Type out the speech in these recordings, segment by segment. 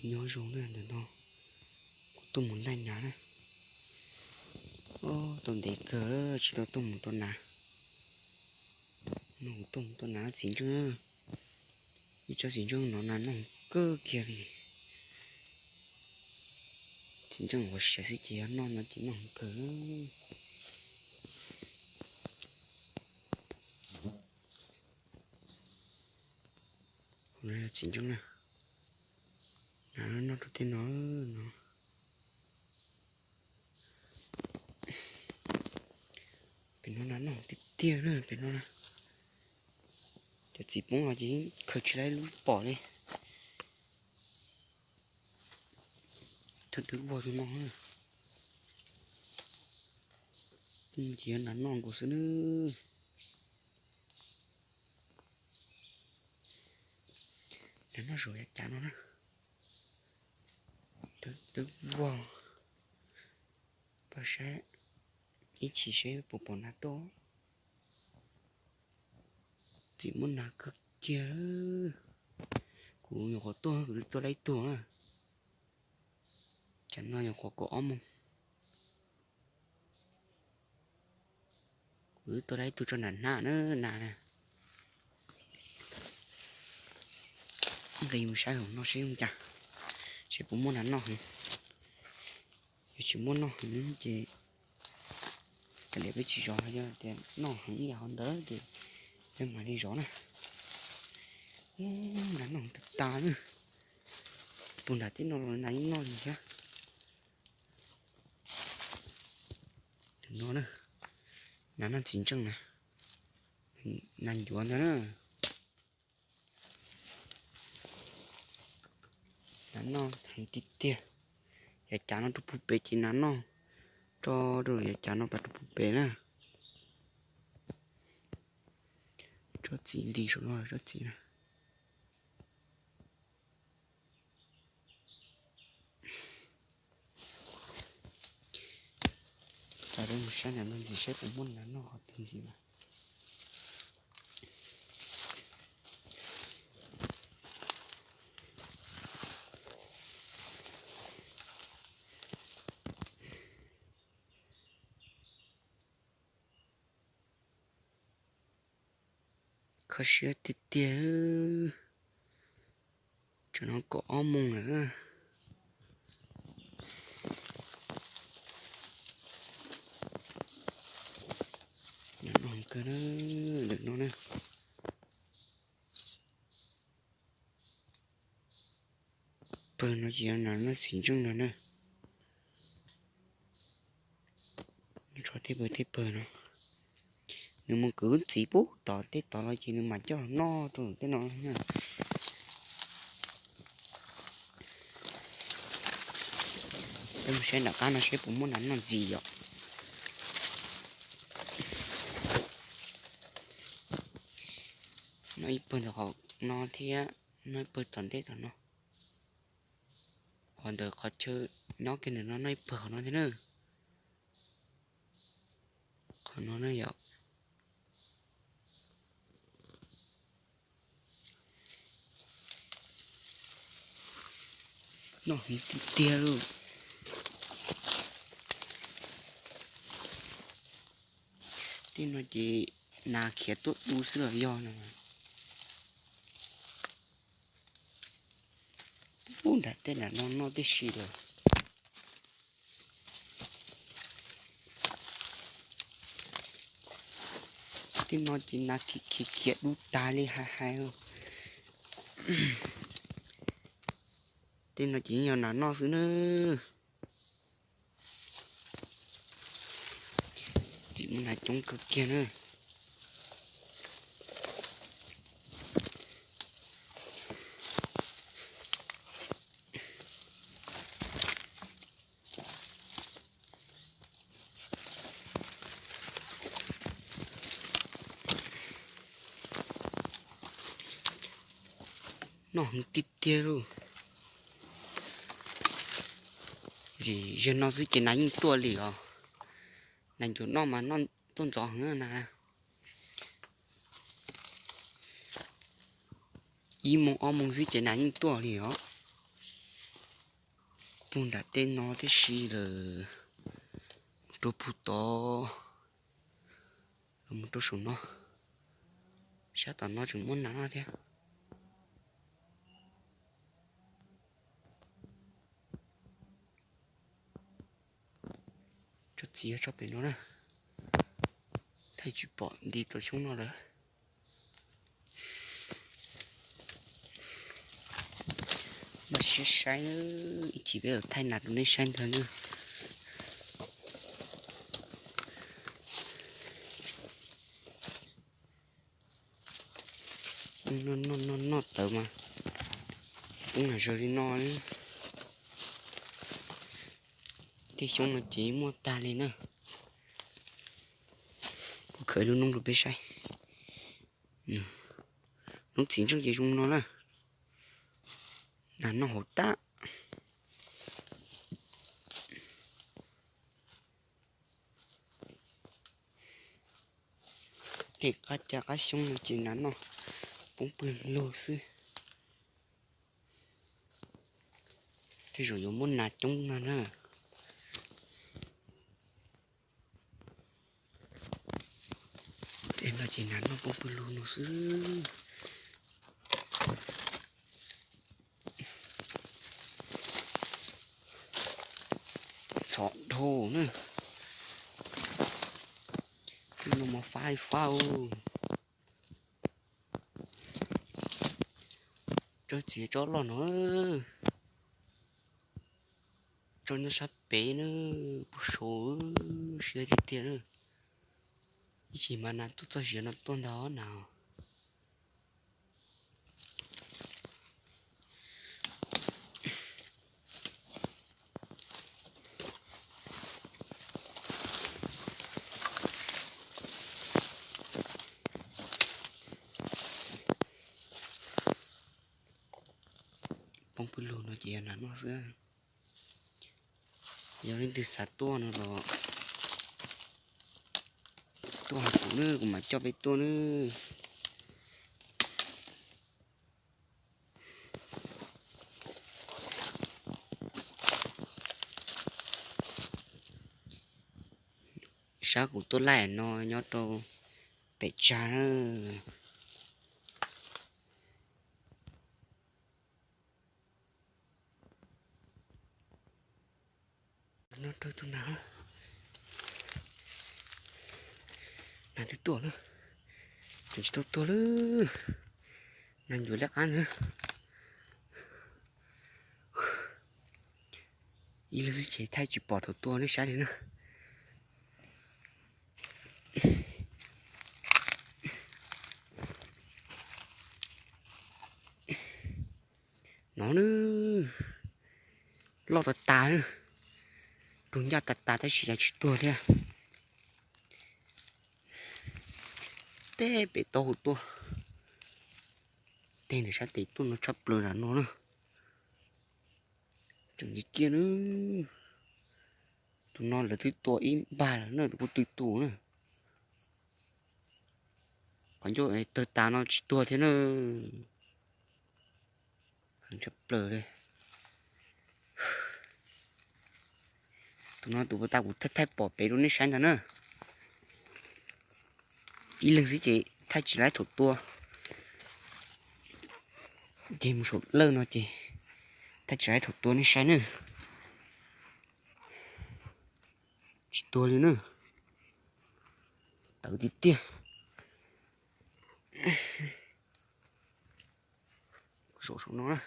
Nyob zoo na, ntawm no kuv tuaj mus laij nas na. Tau ntev kawg tsis tau tuaj mus tua nas. No kuv tuaj mus tua nas txiv ntseej. Ib tsob txiv ntseej no nas noj kawg kiag li. Txiv ntseej ua siav xwb ces yog noj no ces noj kawg. Txiv ntseej na, nas noj rau tej no no. Pem no nas noj tiag tiag na, pem no na. Cov txiv poob los ces khaws tsis laib lub pom li. Thawj twb vog tus no, ces yog nas noj nkaus xwb na. Nas noj zaum yav cav no na. Twb vog, pab saib ib chim seb puas pom nas tuaj. Txiv muab nas kawg kiag. Kuv nyuam qhuav tuaj, kuv twb tua laib ib tug na. Cas no nyuam qhuav kaum ob moos. Kuv twb tua laib ib tug tso nram hnab na, nas na. Nqis mus saib hauv no seb zoo cas, seb puas muaj nas noj heev. Yog tsis muaj noj heev ces kav liam peb tsis zov, yog tias noj heev ib yam qhov ntawd ces peb mam li zov na. Ub, nas noj heev tas tas na. Puag nram teb no los nas yeej noj li thiab. Tus no na, nas noj txiv ntseej na, nas ncuav ntag na. Nas noj heev tiag tiag. Yav cav no rau puag pem ces nas noj, tso rau yav cav no pas rau puag pem na. Tsob txiv nti saum no, tsob txiv na. Peb mus saib nas no ntxiv, saib puas muaj nas noj qhov twg ntxiv na. Kho siab tiag tiag. Tsam no kaum ob moos lawm. Nas noj kawg na, ntawm no na. Pawg no ces nas noj txiv ntseej no na. Nws tso tej pawg tej pawg no. Nws mus kwv txiv pub tom tej tod los ces nws mam coj los noj rau tej no na. Peb mus saib nram qab no seb puas muaj nas noj ntxiv yom. Noj ib pawg ntawm qhov no thiab, noj ib pawg tom ntej tom no. Qhov ntawm qhov chaw nyob kiag ntawm no noj ib pawg qhov no thiab na. Qhov no na yom. Noj heev tiag tiag lauj. Tej no ces nas khiav tuaj du xwb los yog no. Ub, nram tej nram no noj tib si lawm. Tej no ces nas khiav khiav khiav dub tas li hais hais. Tej no ces yeej yog nas noj xwb na. Txiv muaj nas coob kawg kiag na. Noj heev tiag tiag lauj. Ntxim zaug no xwb ces nas yeej tuaj li os. Nas ncuav noj mas noj tuaj ntxov heev na. Ib moos ob moos xwb ces nas yeej tuaj li os. Mus nram tej no tib si lawm, mus rau pug tod, los mus rau saum no, sab tom no tseem muaj nas noj thiab. Tso txiv tso pem no na, thaij tsis pom nti tau xyoob no lawm. Mas siab saib, ib chim peb thaij nas rau nej saib ntag na. Noj noj noj tawv mas ub nas zog li no. Tej xyoob no ces muaj tag li na. Kuv khawb lub noob rau peb saib. Noob txiv ntseej ces zoo no na. Nas noj hauv tag. Tej qab caj qab xyoob no ces nas noj poob pawg lug xwb. Tej zaum yuav muab nas coob no na. Tej no ces nas noj poob pawg lug no xwb. Txhom dhau na. Twb no mas fab li fab. Tsob txiv tsob loj no, tsob nyob sab pem na, puag saud, siab tiag tiag na. Ib chim mas nas tuaj txog ziav no tuaj ntag na. Poob pawg lug no ces yog nas noj xwb. Yog leej twg xav tuaj no los tuaj hais kuv na, kuv mam coj peb tuaj na. Sab kuv tuaj laij no nyob rau pem tsag na. Noj raug tus nas, nas twb tuaj lawm, tseem tsis tau tuag lawm, nas ncuav liab qab na. Ib leeg xwb ces thaij tsis pom thaum tua nej saib li na. No na, loj tas tas na, rau ncaj tas tas tab sis cas tsis tuag thiab. Tej pem tau hauv tuaj, tej ntawm sab tes tuaj no tshaj plaws nram no na. Tseem ntsis kiag na. Tus no lawv twb tua ib npag lawm na, tus kuj tw tus na. Qhov ncauj tawg tas no tsis tuag thiab na. Tshaj plaws li. Tus no tus pas tas kuv thaij thaij pom pem rau nej saib ntag na. Ib leeg xwb ces thaij tsis laib thaum tua. Ces mus saum lawj no ces thaij tsis laib thaum tua nej saib na. Tsis tuag li na. Tawv tiag tiag. Zaum saum no na.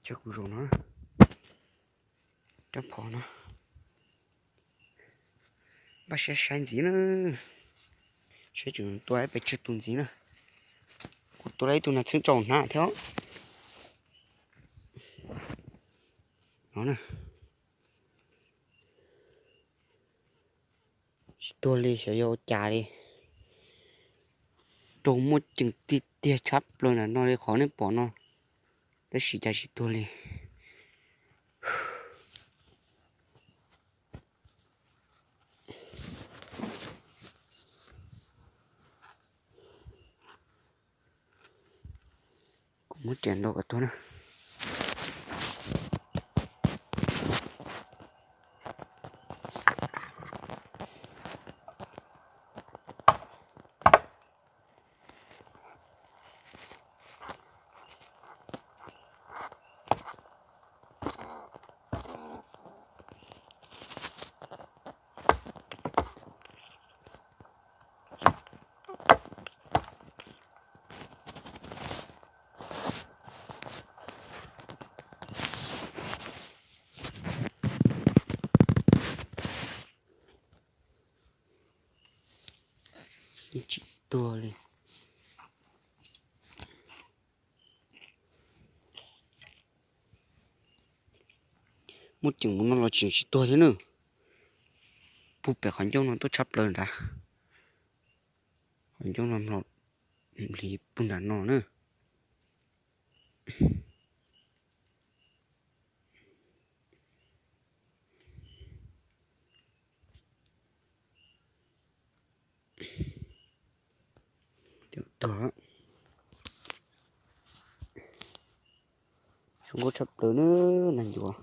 Cov kuv zaum no, rab phom no. Npaj siab saib ntxiv na. Saib tseem tua ib pes tsawg tus ntxiv na. Kuv tua lawm ib tug nas txheeb tsaus hnav thiab. No na. Tsis tuag li xyov yog ua cas li. Rau muaj ceem tiag tiag tshaj plaws nram no li qhov nej pom no, tab sis cas tsis tuag li. Muab riam nrau kom tuag na. Yeej tsis tuag li. Muab ceem mus no los tseem tsis tuag thiab na. Puag pem qhov ncauj no tuaj tshab plaws nrad. Qhov ncauj no los li puag nram no na. Tuag. Zoo nkauj tshaj plaws na, nas ncuav.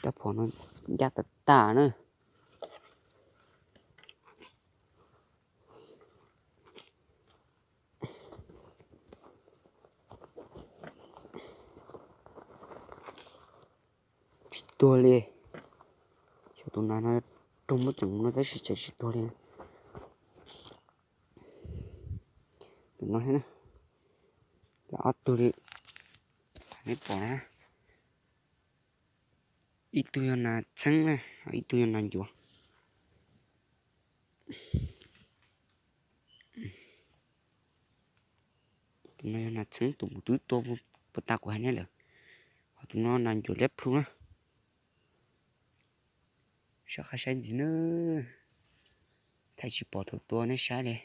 Rab phom no ncaj tas tas na. Tsis tuag li. Xyov tus nas no raug muab tseem no tab sis tseem tsis tuag li. Tus no thiab na, ob tug li, nej pom na, ib tug yog nas txheeb na, ib tug yog nas ncuav. Tus no yog nas txheeb tus mus twb tua puas tag kuv hais nej lawm, ho tus no nas ncuav liab plhu na. Sab qab saib ntxiv na, thaij tsis pom thaum tua nej saib li.